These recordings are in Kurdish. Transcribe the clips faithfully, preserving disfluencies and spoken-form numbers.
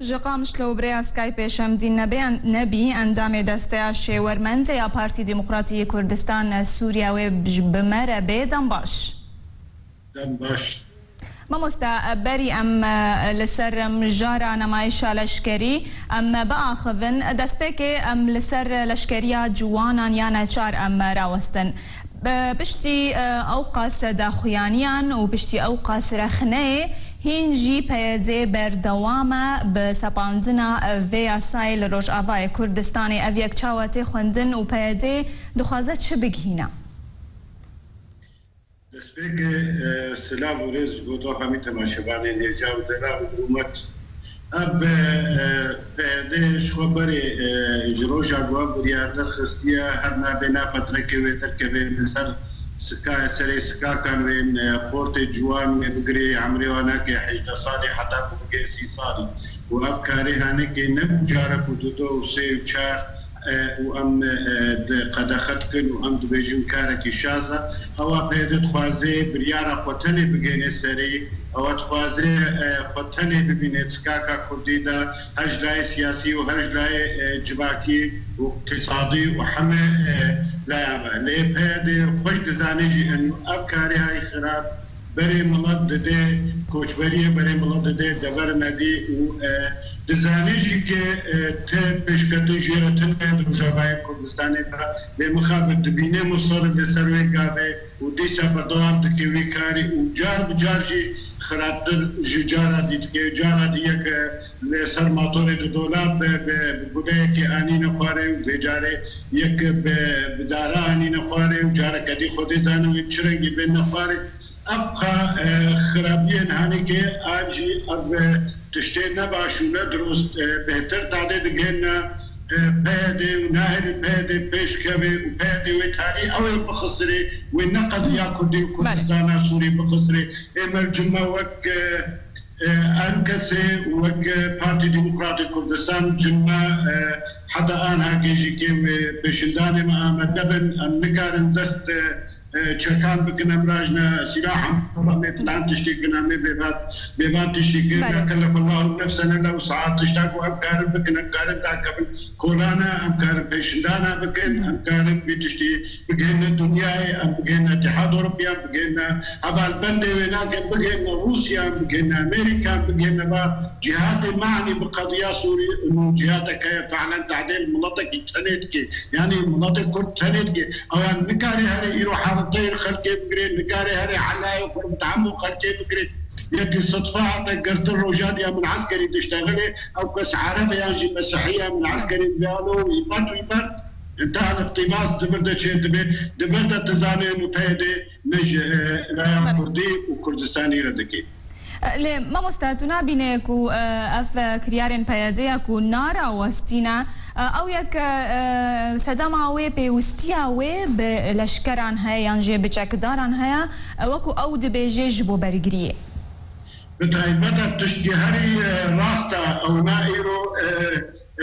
Ji Qamişlo û bi rêya Skypeê Şemdîn Nebê, Nebî, endamê Desteya Şêwermendê ya Partî Demokratî yê Kurdistan Sûriya wê bi, bi me re bê. Dem baş. Dem baş. Mamoste, berî em, e, li ser mijara nemayişa leşkerî em biaxivin. Destpêkê em li ser leşkeriya ciwanan ya neçar em rawestin. Bi piştî, e, ew qas daxuyaniyan û piştî ew qas rexneyê, hîn jî P Y D berdewam e bi sepandina, e, vê yasayê li Rojavayê Kurdistanê. Ev yek çawa tê xwendin û P Y D dixwaze çi bigihîne? Destpêkê, e, silav û rêz ji bo te hemî temaşevanên hêja û delal û rûmet. Ev, e, P Y D ji xwe berê, e, ji roja ku ev biryar derxistiye, her nabê na fetrekê wê derkeve li ser sika, serê sikakan wê, e, xortê ciwan wê bigirê, emrê wan nake hejdeh salî heta ku bigê sî salî. Û ev karê hanekê ne ku carek û dudo û sê û çar, e, û em, e, di qedexe dikin û em dibêjin karekî şaz e. Ewa P Y D dixwaze biryara xwe tenê bigêne serê, ewa dixwaze, e, xwe tenê bibîne di sikaka kurdî de, her ji layê siyasî û her ji layê, e, civakî û îqtîsadî û heme, e, layan ve. Lê P Y D xweş dizane jî eno ev karê hay xirab berê milet dide koçberiyê, berê milet dide deverine dî û, e, dizane jî ke, e, te pêşketin jê re tune di Rojavayê Kurdistanê de lê mixabin dibîne musir li ser wê gavê û dîsa berdewam dike wî karî û car bi car jî xirabtir ji cara dî dike. Cara dî yek, e, li ser matorê di dola bi, bi, bi gudeyekê anîne xwarê û vê carê yek bi, bi dara anîne xwarê û careke dî Xwedê zane wê çi rengî bêne xwarê. Ev qa, e, xirabiyên hanekê an jî ev, e, tiştê ne baş û ne dirust, e, bêhtir dadê digihêne, e, P Y D û naherî P Y D pêş keve û P Y D wê tarî ew ê bixisirê, wê ne qediya Kurdî û Belê. Kurdistana Sûrî bixisirê. Ê me cime wek, e, e, em kesê û wek, e, Partî Demokratîk Kurdistan cime, e, heta anha ke jî kêm, e, pêşindanê me amade bin, em nikarin dest, e, e, çekan bikin, em rajne sîlah em, em ê filan tiştê kin, em ê bêvan, bêvan tiştê kin. Belê. La kellefe Allahu nefsen illa wus'aha, tişta ku em karin bikin, em karin dakevin kolane, em karin pêşindana bikin, em karin vî tiştî bigihîne dinyayê, em bigihîne Îtîhad Ewropiyan, bigihîne hevalbendê wê nakin, bigihîne Rûsya, em bigihîne Amerîka, em bigihîne va cîhatê manî bi qediya Sûrî û cîhateke fe'len tehdê li miletekî tenê dike. Yanî miletê Kurd tenê dike. Ewa nikare here îro heriteyê xelkê bigire, nikare here helayê xwe bi tehamû xelkê bigire. Yekî sitfa hate girtin roja diya min eskerî diştexile, ew kes Ereb e yan jî Mesihî ye, min eskerî viyano û îbet û îbet. Înteha li iqtîbas di vir de çê dibe, di vir de tu zanê û P Y D ne ji, e, laya Belê. Kurdî û Kurdistanî re dike. Lê mamoste, tu nabîne ku, e, ev, e, kiryarên P Y D ya ku narawestîne, e, ew yek, e, sedema wê, pêwistiya wê bi leşkeran heye yan jî bi çekdaran heye, e, wekû ew dibêje ji bo bergiriyê? Bi taybet ev tiştî herî, e, rast e, ew ne îro, e,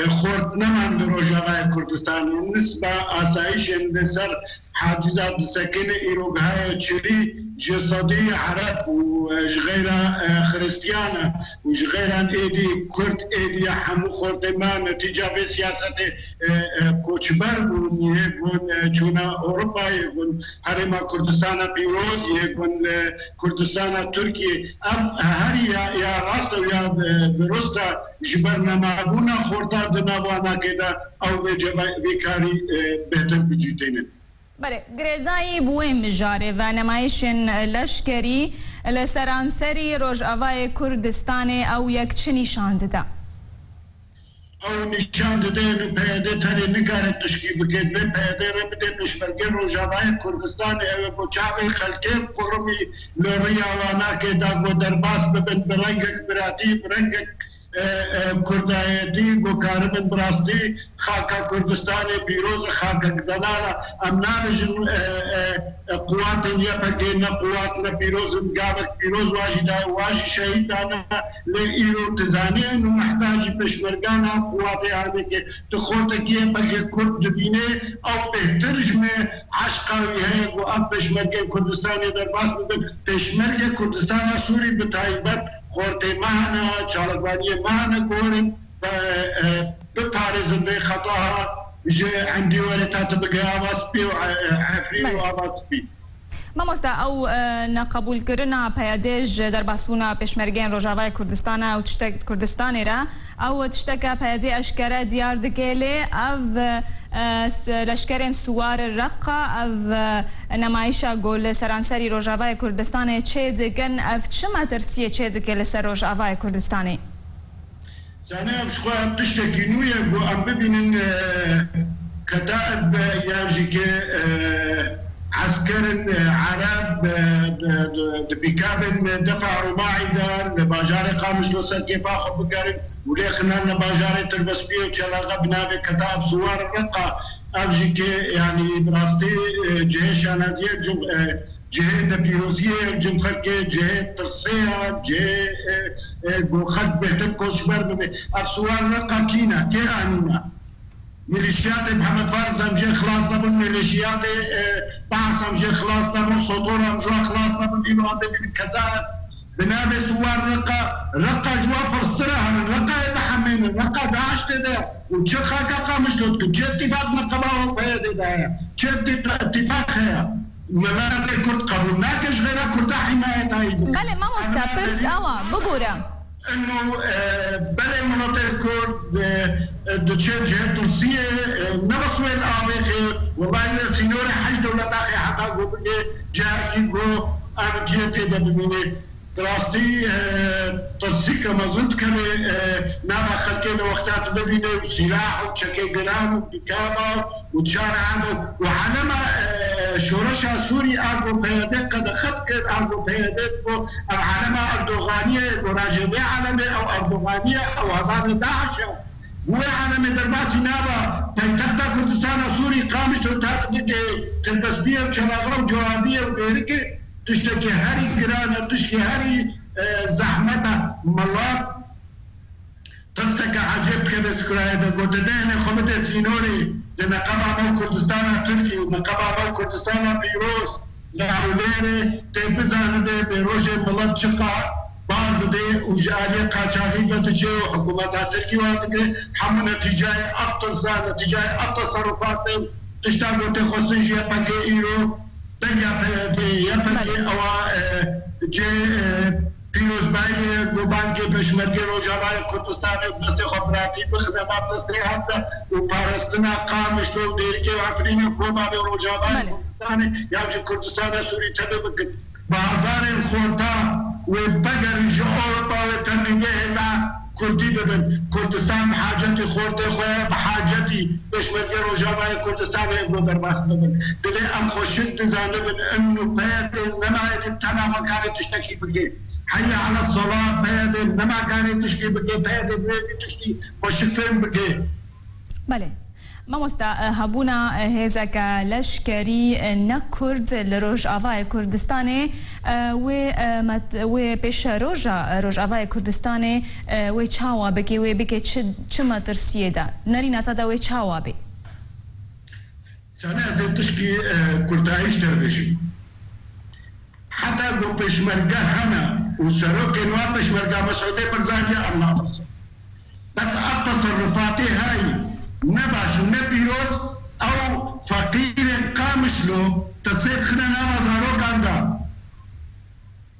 e, xort neman di Rojavayê Kurdistanê. Nisba asayişên li ser hadîza disekine îro gihaye çilî ji sedî Ereb û, e, ji xeyra, e, Xiristiyan e û ji xeyran êdî Kurd êdî ye hemû xortê me. Netîca vê siyasetê, e, e, koçber bûn, yê gon, e, çûna Ewropa, yê gon Herêma Kurdistana pîroz, yê gon, e, Kurdistana Tirkiyê. Ev herî ya, ya rast e û ya, e, dirust e ji ber nemabûna xorta di nav wanakê de ew vê ceva-, vê karî, e, bêhtir bicîtênin. Belê, girêdayî bi wê mijarê ve nemayişên leşkerî li seranserî Rojavayê Kurdistanê ew yek çi nîşan dide? Ew nîşan dide û P Y D tenê nikare tişkî bike. Divê P Y D re bide pêşmergê Rojavayê Kurdistanê, ew ê bo çavê xelkê qurimî li riya wanakê de ku derbas bibin bi rengek biratî, bi rengek, e, e, kurdayetî, ku karibin bi rastî xaka Kurdistanê pîroz e, xakek delal e. Em nabêjin, e, e, e, quwatên Y P G ne quwat ne pîroz in, gavek pîroz wa jî da, wa jî şehîd dane. Lê îro tu zanî û mehta jî pêşmergana quwatê hanekê tu xortekî Y P G Kurd dibînê, ew bêhtir ji me eşqa wî heye ku ev pêşmergên Kurdistanê derbas bibin. Pêşmergê Kurdistana Sûrî bi taybet xortê me hene, çalakvaniyê me hene ku werin, e, e, biparêzin vê xeta ji Endî werê ta tu bige ava spî û, e, e, Efrîn û ava spî. Mamoste, ew, e, neqebûlkirina P Y D ji derbasbûna pêşmergeyên Rojavayê Kurdistana û tiştek Kurdistanê re, ew tişteke P Y D eşkere diyar dike, lê ev, e, s-, leşkerên siwar Reqa, ev, e, nemayîşa ku li seranserî Rojavayê Kurdistanê çê dikin, ev çi metirsiyê çê dike li ser Rojavayê Kurdistanê? Sane ev ji xwe tiştekî nû ye ku em bibînin, e, Ketaib yan jî ke, e, eskerin, e, Ereb, e, di, di, di pîkabên defa Rûmaî de li bajarê Qamişlo ser kêfa xwe bigerin û lê xinan li bajarê Tirbespiyê û Çelaxe bi navê Ketaib Siwar Reqa. Ev jî ke, yanî, bi rastî, e, cihê şanaziyê cim-, e, cihê nepîroziyê, cim xelkê cihê tirsê ye, cihê, e, e, ku xelk bêhtir koçber bibe. Ev Siwar Reqa kî ne, kê anîne? Milîşiyatê Mihemed Faris em jê xilas nebûn, milîşiyatê, e, Baas em jê xilas nebûn, Sotor em ji wan xilas nebûn, îro em bibînin Ketaib. Bi navê Siwar Reqa, Reqa ji wan firstir e herin, Reqayê bihemênin, Reqa DAIŞ tê de ye. Û çi xaka Qamişlo dikin, çi îtîfaq neqeba û P Y D de heye, çi îtî-, îtîfaq heye? Miletê Kurd qebûl nake ji xêra Kurda hîmayeta wî bike. Belê, mamoste, pirs ew e, bibûre. Ino, e, belê miletê Kurd, e, e, diçe cihê Tursiyê, e, ne bi swêd avêxê, welayi li sînorê heşt dewleta xê heta ku bike cihekî ku em tê de bimîne. Bi rastî, e, tirsîke mezin dikeve, e, nava xelkê de wexta tu bibîne û sîlah û çekê giran û pîkaba û çar ado û alema, e, şoreşa Sûrî a ku P Y D qedexe dikir, a ku P Y D ku ev alema Erdoganiyê, ku rajê vê alemê ew Erdoganiye, ew hevalê DAIŞ e. Wê alemê derbasî nava paytexta Kurdistana Sûrî Qamişlo ta dike Tirbespiyê û Çelaxe û Cewadiye û Dêrikê. Tiştekî herî giran e, tiştekî herî, e, zehmet e. Milet tirseke ecêb dikeve skurayê de, gote dehêne xwe bide sînorê, di neqeba me û Kurdistana Tirkî û neqeba me û Kurdistana pîroz li Hewlêrê tê bizanibe bê rojê milet çiqa bar dide û ji aliyê qaçaxî ve diçe û hikûmeta Tirkî wan digire. Hemû netîcayê ev tirsa, netîcayê ev teserrufatê, tişta ku tê xwestin ji Y P G îro, Dengê P Y D, Y P G, belê, ewa, e, cê, e, pîrozbayî, e, ku bangê pêşmergê Rojavayê Kurdistanê bi destê xwe biratî bixine nav destê hev de û parastina Qamişlo û Dêrikê û Efrînê Kobanê Rojavayê, belê, Kurdistanê yan jî Kurdistana Sûrî tevî bikin. Bi hezarên xorta wê vegerin ji Ewropa, wê tenê vê hêza Kurdî bibin. Kurdistan bi hacetî xortê xwe ye, bi hacetî pêşmergê Rojavayê Kurdistanê ye ku derbas bibin. Divê em xweşik dizanibin, ino P Y D nema êdî tena ve kare tiştekî bike. Heyya ala sala, P Y D nema kare tiştî bike, P Y D divê vî tiştî xweşik fêm bike. Belê. Mamosta, e, hebûna, e, hêzeke leşkerî, e, ne Kurd li Rojavayê Kurdistanê, e, wê, e, met-, wê pêşeroja, e, Rojavayê Kurdistanê, e, wê çawa bike, wê bike çi, çi metirsiyê de? Nerîna te de wê çawa bê? Sane ez ê tişkî, e, kurtayî ji te bibêjim. Heta ku pêşmerge hene û serokên wan pêşmerga Mesûdê Barzanî ya em natirsin. Bes ev teserrufatê hey ne baş û ne pîroz, ew feqîrên Qamişlo tirsê dixine nava zarokan de.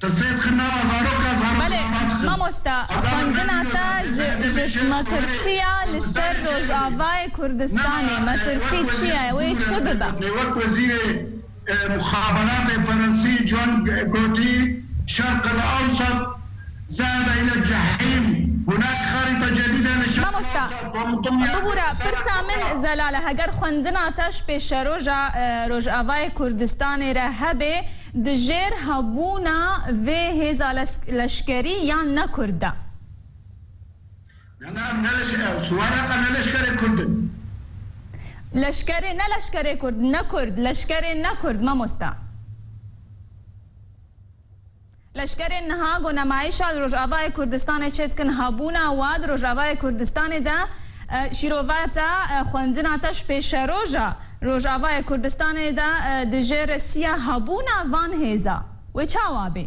Tirsê dixin nava zarokan, zarok, belê, nava dixin. Mamoste, xwendina te ji, ji metirsiya li ser Rojavayê Kurdistanê, metirsî çi ye? Wê çi bibe? Wek wezîrê, e, muxaberatê Fransî John gotî, Şerq el Ewsat zade ile cehîm. Hunak xarîta cedîde li Şerq el Ewsat. Mamosta, bibûre, pirsa min zelal e, heger xwendina te ji pêşeroja, e, Rojavayê Kurdistanê re hebe, di jêr hebûna vê hêza les-, leşkerî yan ne Kurd de? Ne, ne, ne leş-, e, Siwar Reqa ne leşkerê Kurd in. Leşkerê, ne leşkerê Kurd, ne Kurd, leşkerê ne Kurd, mamosta. Leşkerên niha ku nemayîşa li Rojavayê Kurdistanê çêdikin, hebûna wa di Rojavayê Kurdistanê de, e, şîrova te, e, xwendina te ji pêşeroja Rojavayê Kurdistanê de, e, di jê re siya hebûna van hêza. Wê çawa bê?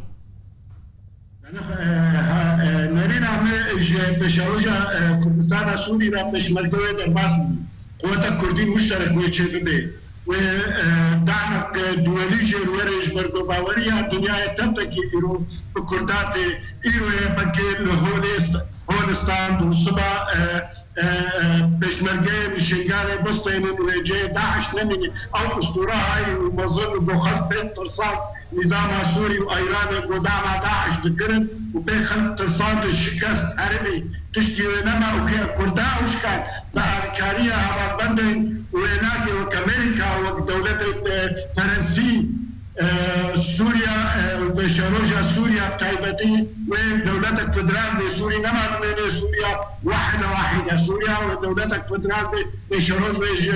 Nerîna me ji pêşeroja Kurdistana Sûrî re pêşmerge wê derbas bibin. Quweta Kurdî muşterek wê çêbibe. Wê dahnek duwelî jê re were ji ber ku baweriya dinyayê tevdekî îro bi Kurda tê. Îro ye belkê li holê st-, hol stand û siba pêşmergeyên li Şingalê bistênin û ê cihê DAIŞ nemîne. Ew ustûra hay û mezin û bo xelk pê tirsand nîzama Sûrî û Îranê ku dama DAIŞ dikirin û pê xelk tirsandin şikest herivî tiştî wê nema û kê Kurda ew şikand bi alîkariya hevalbendên wênakê wek Amerîka, wek dewletên Ferensî, Sûriya û pêşeroja Sûriya bi taybetî wê dewletek federal bê. Sûrî nema dimênê Sûriya wahide wahide. Sûriya wê dewletek federal bê, pêşeroj wê ji,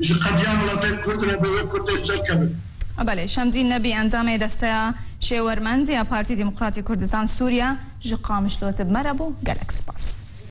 ji qediya miletê Kurd re bê, wê Kurdê ser kevin. Belê, Şemdîn Nebî, endamê desteya şêwermend ya Partî Demokratî Kurdistan Sûriya ji Qamişlo tê bi me re bû. Gelek spas.